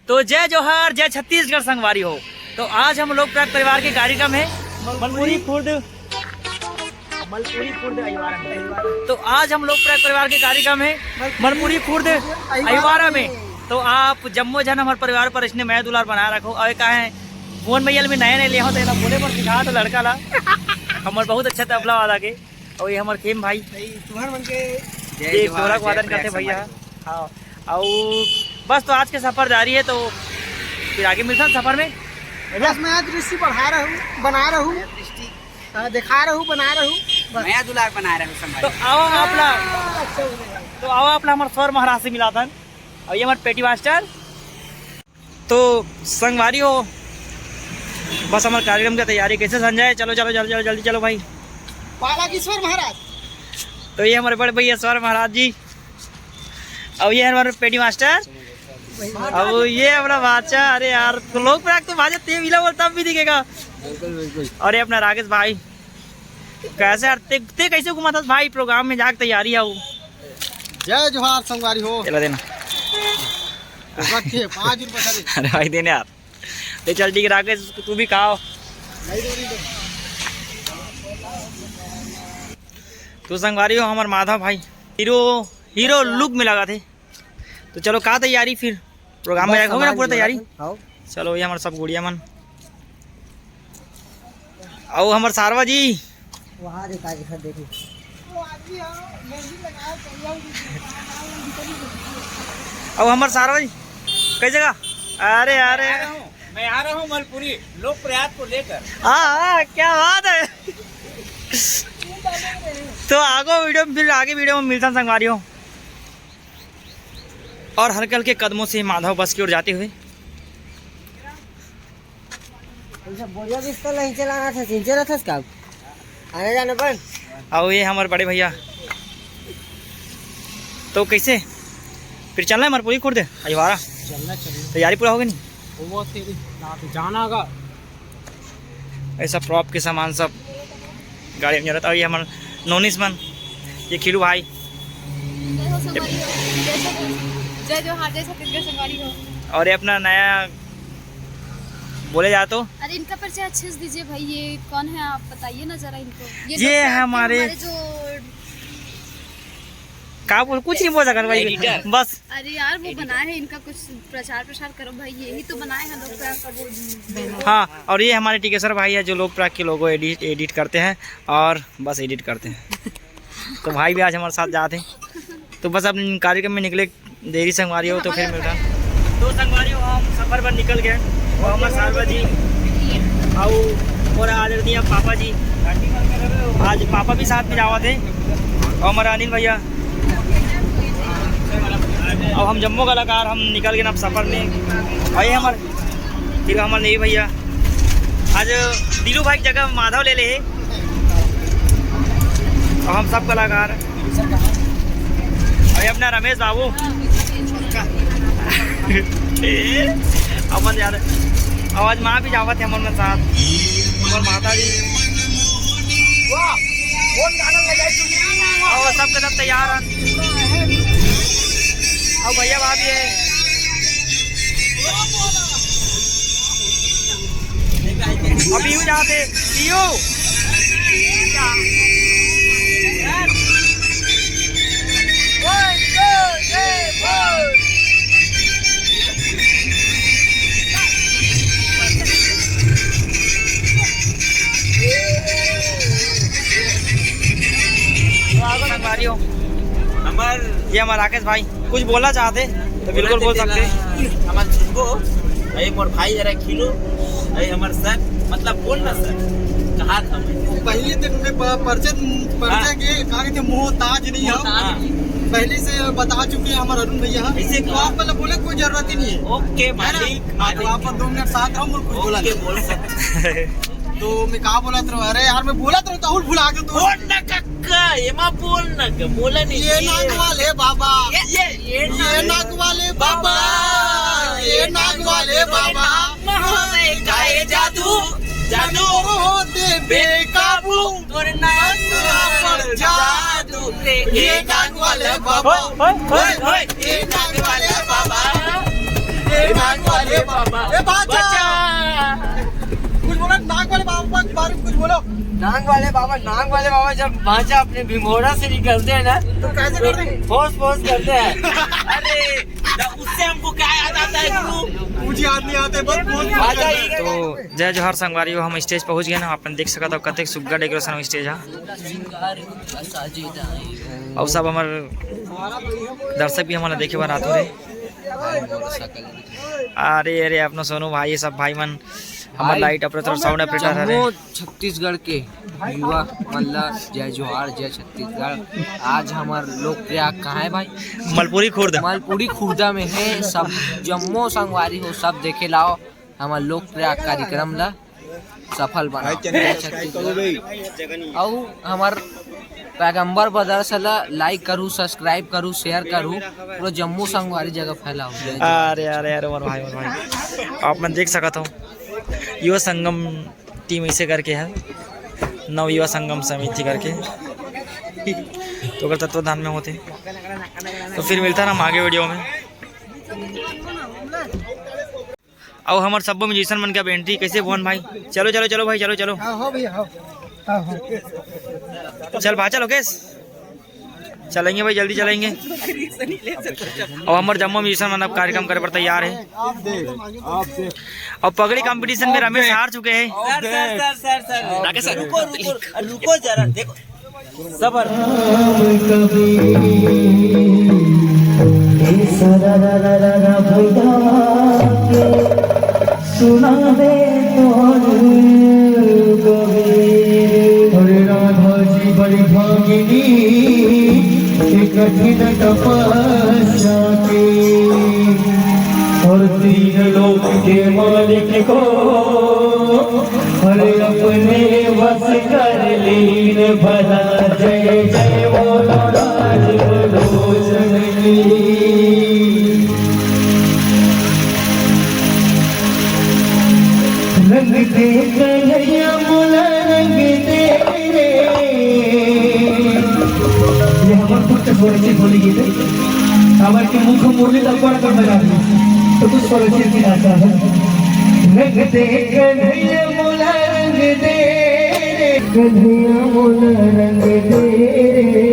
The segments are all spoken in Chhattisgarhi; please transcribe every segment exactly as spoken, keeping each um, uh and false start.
तो जय जोहार, जय छत्तीसगढ़ संगवारी हो। तो आज हम लोक प्रयाग परिवार के कार्यक्रम है मनपुरी खुर्द, मलपुरी खुर्द अहिवारा में। तो आज हम लोक प्रयाग परिवार के कार्यक्रम है मनपुरी खुर्द अहिवारा में। तो आप जम्मो झन हमर परिवार पर इसने मया दुलार बना रखो। और का है, भुवन भैया भी नया नया ले हो तो एला बोले बर सिखा तो लड़का ला हमर बहुत अच्छा तबला वाला के। और ये हमर खेम भाई, भाई, तुहर मन के जय ये जोहार, ढोलक जय वादन प्रयाग करते भैया। संगवारी। हाँ, और बस तो आज के सफर जारी है, तो फिर आगे मिलता सफर में। बस मैं आज दृष्टि बढ़ा रहूँ, बना रहूँ, हाँ, दिखा रहूँ, बना रहूँ, बस। मया दुलार बना रहूँ तो संगवारी। आवा आप ला, हाँ, अच्छा हो गया। तो आवा आप ला हमारे स्वर महाराज से मिला था, और ये हमारे पेटी मास्टर। तो संगवारी हो, बस हमारे कार्यक्रम की तैयारी कैसे संजय, चलो चलो चलो चलो जल्दी चलो भाई। बालाजी स्वर महाराज। तो ये हमारे बड़े भैया स्वर महाराज जी, और ये हमारे पेटी मास्टर, और ये हमारा बादशाह। अरे यार, तो लोक प्रयाग तो भाजा ते मिला बोल तब भी दिखेगा। बिल्कुल, बिल्कुल। और ये अपना राकेश भाई, कैसे यार, ते, ते कैसे घुमा था भाई प्रोग्राम में जाके तैयारी है वो? जय जोहार संगवारी हो। चला देना। रखे पाँच रुपये सारे। अरे भाई देने यार। ले चल ठीक है राकेश, तू भी खाओ। तो संगवारी हो हमार माधव भाई हीरो, हीरो लुक में लगा थे। तो चलो का तैयारी फिर प्रोग्राम में बस जाके हो गया ना हमारी पूरा तैयारी? हाँ। चलो ये हमारे सब गुड़िया मन। आओ हमारे सारवा जी। वहाँ देखा देखा देखो। अब हमार सारा भाई कई जगह? अरे अरे। मैं आ रहा हूँ मलपुरी लोक प्रयाग को लेकर। हाँ हाँ, क्या बात है। तो आगो वीडियो में, फिर आगे वीडियो में मिलता संगवारी हो। और हल्के हल्के कदमों से माधव बस की ओर जाते हुए। बोरिया बिस्तर नहीं चलाना था, सिंचे रहता का? आने जाने पर। और ये हमारे बड़े भैया। तो कैसे फिर चलना है हमारे पूरी खुर्द अहिवारा? चलना चाहिए। तैयारी पूरा हो गई नहीं? वो तेरी जाना का। ऐसा प्रॉप के सामान सब गाड़ी में जरूरत। और ये हमारे नोनिस मन, ये खीरू भाई। जय हो संगवारी हो, जय हो, जय जोहार, जय छत्तीसगढ़ संगवारी हो। और ये अपना नया बोले जाए तो। अरे इनका परिचय अच्छे से दीजिए भाई, ये कौन है आप बताइए ना जरा इनको। ये ये लोग क्या हमारे हमारे जो का बोल, कुछ नहीं बोल सकते भाई। Editor। बस। अरे यार वो बनाए हैं, इनका कुछ प्रचार प्रसार करो भाई, यही तो बनाए हैं लोग प्रयाग का वो। हाँ, और ये हमारे टिकेसर भाई है जो लोक प्रयाग के लोगो एडिट एडिट करते हैं और बस एडिट करते हैं। तो भाई भी आज हमारे साथ जाते हैं। तो बस अब कार्यक्रम में निकले देरी संगवारी हो तो फिर मिलता। तो संगवारी हो, हम सफर पर निकल गए। और हमारे सारवा जी, आओ, और आदरणीय पापा जी, आज पापा भी साथ में जावा थे, और हमारा अनिल भैया। अब हम जम्मो कलाकार हम निकल गए ना अब सफर में। भाई हमारे, फिर हमारे नहीं भैया, आज दीलू भाई की जगह माधव ले ले। और हम सब कलाकार, और ये अपना रमेश बाबू। अपन यार, आवाज माँ भी जावत है मन में साथ, और माता जी। और सबके सब तैयार हैं। और भैया भाभी है। अभी यूं जाते, यूं। संगवारी हो, हमार ये हमार राकेश भाई कुछ बोलना चाहते तो बिल्कुल बोल सकते हैं। हमार छुटको, अरे मोर भाई हरे खीलू, अरे हमार सर, मतलब बोल ना सर, कहा था मैं। पहले दिन में प-, परिचय, परिचय हाँ। के कहा के मोहताज नहीं हो। मोहताज नहीं। पहले से बता चुके हैं हमारे अरुण भैया। ऐसे तो कहा। आप मतलब बोले कोई जरूरत ही नहीं है। ओके है ना? मालिक, हाँ, तो मालिक। आप दो मिनट साथ रहो, मुझे कुछ बोला ओके, नहीं। बोल सकते। तो मैं कहा बोला था, अरे यार मैं बोला था, तो भुला गया तो। बोल ना कक्का, ये माँ बोल ना, बोला नहीं। ये नाक वाले बाबा, ये, ये, ये नाक वाले बाबा, ये नाक वाले बाबा। महामाया का ये जादू, जादू होते बेकाबू, तोरे नाक पर जादू, ये नाक वाले बाबा, ओए, ओए, ओए। ये नाक वाले बाबा, ये नाक वाले ए, बाचा! कुछ बोलो, नाग वाले बाबा के बारे में कुछ बोलो। नाग वाले बाबा, नाग वाले बाबा जब बाचा अपने भिंगोड़ा से निकलते हैं ना, तो कैसे करते हैं? फोर्स फोर्स करते हैं। अरे, तो उससे हमको क्या याद आता है गुरु? मुझे याद नहीं आता है, बस फोर्स बाचा करते हैं। ही तो जय जोहार संगवारी हो, हम स्टेज पहुंच गए ना, अपन देख सकत हो कतेक सुग्घर डेकोरेशन स्टेज है। अउ सब हमर दर्शक भी हमन ला देखे बर आत हो रे। अरे अरे, अपना सोनू भाई, ये सब भाई मन, हमर भाई, लाइट ऑपरेटर, साउंड ऑपरेटर हरे। जम्मो छत्तीसगढ़ के युवा मन ला जय जोहार, जय छत्तीसगढ़। आज हमर लोक प्रयाग कहाँ है भाई? मलपुरी खुर्द। मलपुरी खुर्दा में है। सब जम्मो संगवारी हो, सब देखे लाओ हमर लोक प्रयाग कार्यक्रम ला। सफल बनाओ। भाई, channel जय subscribe करो छत्तीसगढ़। भाई। अउ हमर पैगंबर ब्रदर्स ला like करू, subscribe करू, share करू, पूरा जम्मू संगवारी जगह फैलाओ। जय जय। अरे, अरे, अरे, मोर भाई, मोर भाई, आप मन देख सकत हो, युवा संगम टीम ऐसे करके है, नव युवा संगम समिति करके, तो ओकर तत्वाधान में होते। तो फिर मिलता ना हम आगे वीडियो में। अउ हमर सब्बो म्यूजिशियन मन के अब एंट्री कैसे भुवन भाई? चलो, चलो, चलो भाई, चलो, चलो। हाँ, हो भैया, हो। हाँ, हो। चल, बाचा लोकेश, चलेंगे भाई, जल्दी चलेंगे। अउ हमर जम्मो म्यूजिशियन मन अब कार्यक्रम करे बर तैयार है। आप देख, आप देख। अउ पगड़ी कंपटीशन में रमेश हार चुके हैं। Sir, sir, sir, sir, sir. Rakesh sir. रुको, रुको, रुको जरा, देखो। सबर। सुनावे तोर गोविंद। अरे राधा जी बड़ी भागिनी, ये कठिन तपस्या के, और तीन लोक के मालिक को, अरे अपने वश कर लीन भला। जय जय बोलो राज लोचन की। रंग दे कन्हैया मोला, रंग दे रे। ये हमर खुद के स्वरचित होली गीत है। हमर के मुख मुरली तक बड़ कर बजा दी। तो कुछ स्वरचित की भाषा है। रंग दे कन्हैया मोला, रंग दे रे। कन्हैया मोला, रंग दे रे।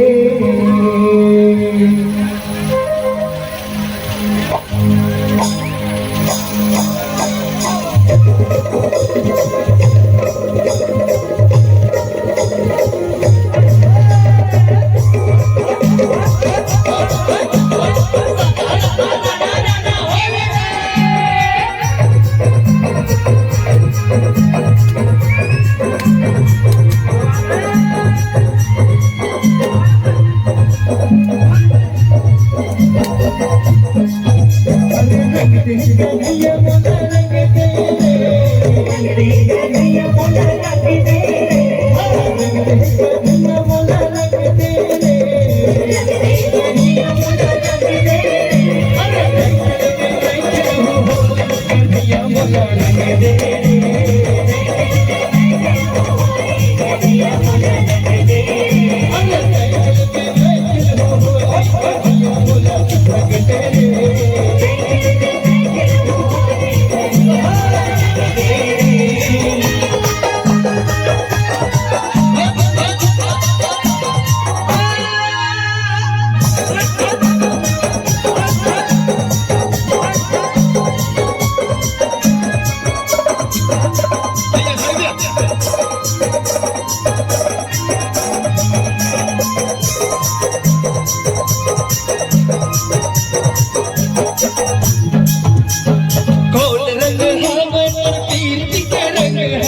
कौन रंग है वो पीर के रंग है?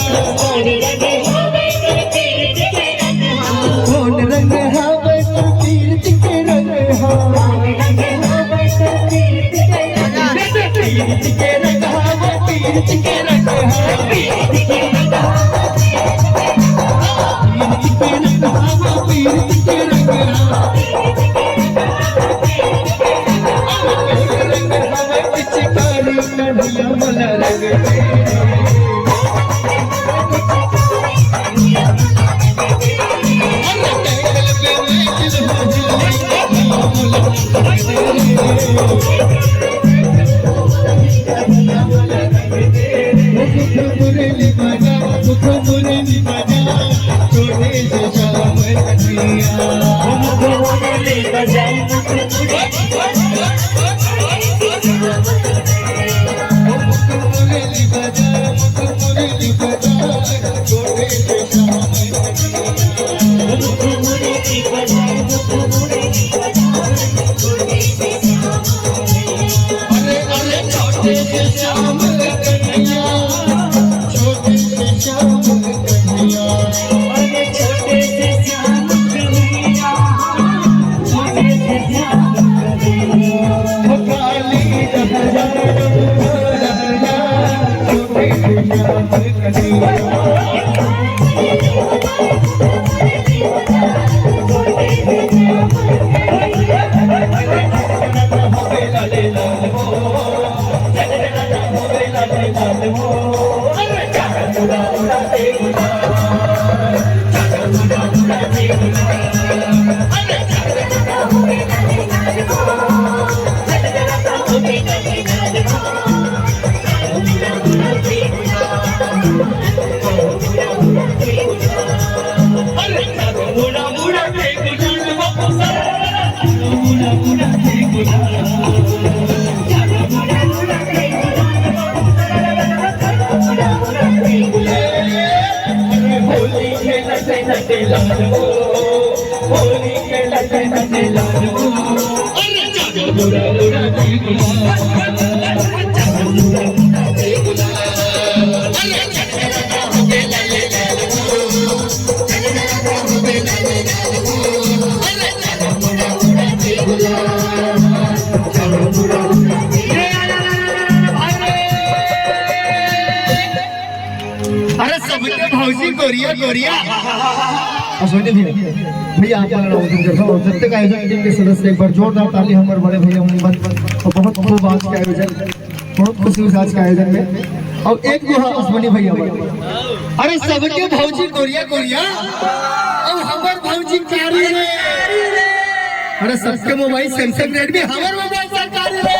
कौन रंग है वो पीर के रंग है? पीर के रंग है वो पीर के रंग है। पीर के रंग है वो पीर के रंग है। अरे सबके भौजी गोरिया गोरिया। अश्विनी भैया, भैया आप मन ला नमस्कार करथंव। जब तक आयोजन टीम के सदस्य एक बार जोरदार ताली हमर बड़े भैया मन बर। अउ बहुत खूब आज के आयोजन, बहुत खुशी हुई आज के आयोजन में। अउ एक दोहा अश्विनी भैया बर। अरे सबके भौजी गोरिया गोरिया, अउ हमर भौजी कारी रे। अरे सबके मोबाइल Samsung Redmi, हमर मोबाइल सरकारी रे।